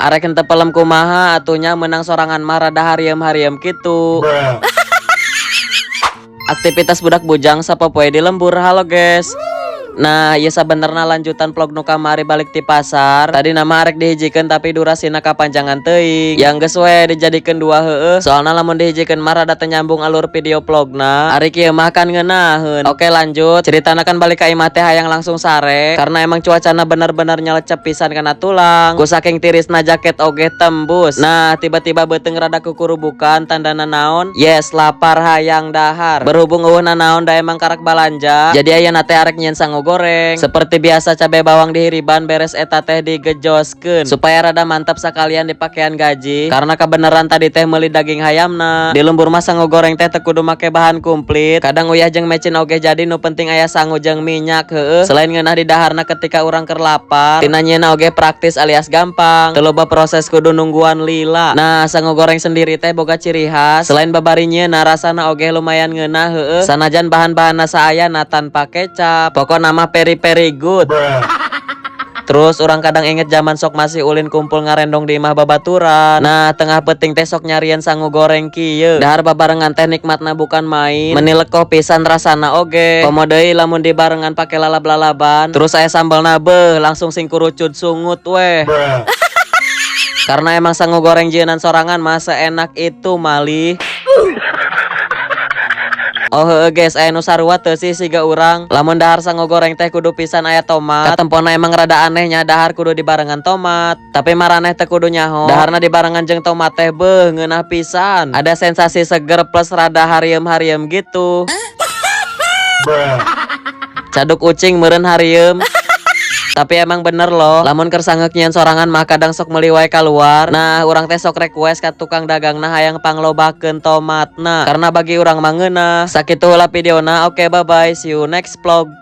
Arek henteu pelem kumaha atuh nya, menang sorangan mah rada harieum-harieum kitu. Aktivitas budak bujang sapopoe di lembur. Halo, guys. Nah, ieu sabenerna lanjutan vlog nu kamari balik ti pasar. Tadina mah arek dihijikeun, tapi durasina kapanjangan teuing. Yang geus we dijadikeun dua, heueuh. Soalna lamun dihijikeun mah rada teu nyambung alur video vlogna. Ari kieu mah kan ngeunaheun. Oke, lanjut. Ceritana kan balik ka imah teh hayang langsung sare karena emang cuacana bener-bener nyelecep pisan kana tulang. Ku saking tirisna jaket oge tembus. Nah, tiba-tiba beuteung rada kukurubukan, tandana naon? Yes, lapar hayang dahar. Berhubung euweuh naon da emang karak balanja. Jadi ayeuna teh arek nyieun sangu goreng. Seperti biasa cabai bawang dihiriban, beres eta teh digejoskeun supaya rada mantap, sekalian dipakean gaji karena kebenaran tadi teh meuli daging hayamna. Di lembur mah sangu goreng teh teu kudu make bahan komplit. Kadang uyah jeung mecin oge jadi, nu penting aya sangu jeung minyak, heueuh. Selain ngeunah di daharna ketika urang keur lapar, tina nyieunna oge praktis alias gampang. Teu loba proses kudu nungguan lila. Nah, sangu goreng sendiri teh boga ciri khas. Selain babari nyieunna, rasana oge lumayan ngeunah, heueuh. Sanajan bahan-bahanna saayana tanpa kecap. Pokokna mah very very good. Terus urang kadang inget zaman sok masih ulin kumpul ngarendong di imah babaturan. Nah, tengah peuting teh sok nyarian sangu goreng kieu. Dahar babarengan teh nikmatna bukan main. Meni lekoh pisan rasana oge. Komo deui lamun dibarengan pake lalab-lalaban. Terus aya sambelna, beuh, langsung singkurucud sungut weh. Karena emang sangu goreng jieunan sorangan mah seenak itu malih. Oh heueuh, guys, aya nu sarua teu sih siga urang? Lamun dahar sangu goreng teh kudu pisan aya tomat. Katempona emang rada aneh nya dahar kudu dibarengan tomat. Tapi maraneh teh kudu nyaho. Daharna dibarengan jeung tomat teh, beuh, ngeunah pisan. Ada sensasi seger plus rada harieum-harieum gitu. Caduk ucing meureun harieum. Tapi emang bener loh, lamun keur sangeuk nyieun sorangan mah kadang sok meuli wae keluar. Nah, urang teh sok request ka tukang dagangna hayang panglobakeun tomatna. Karena bagi urang mah ngeunah. Sakitu heula videona. Oke, bye bye. See you next vlog.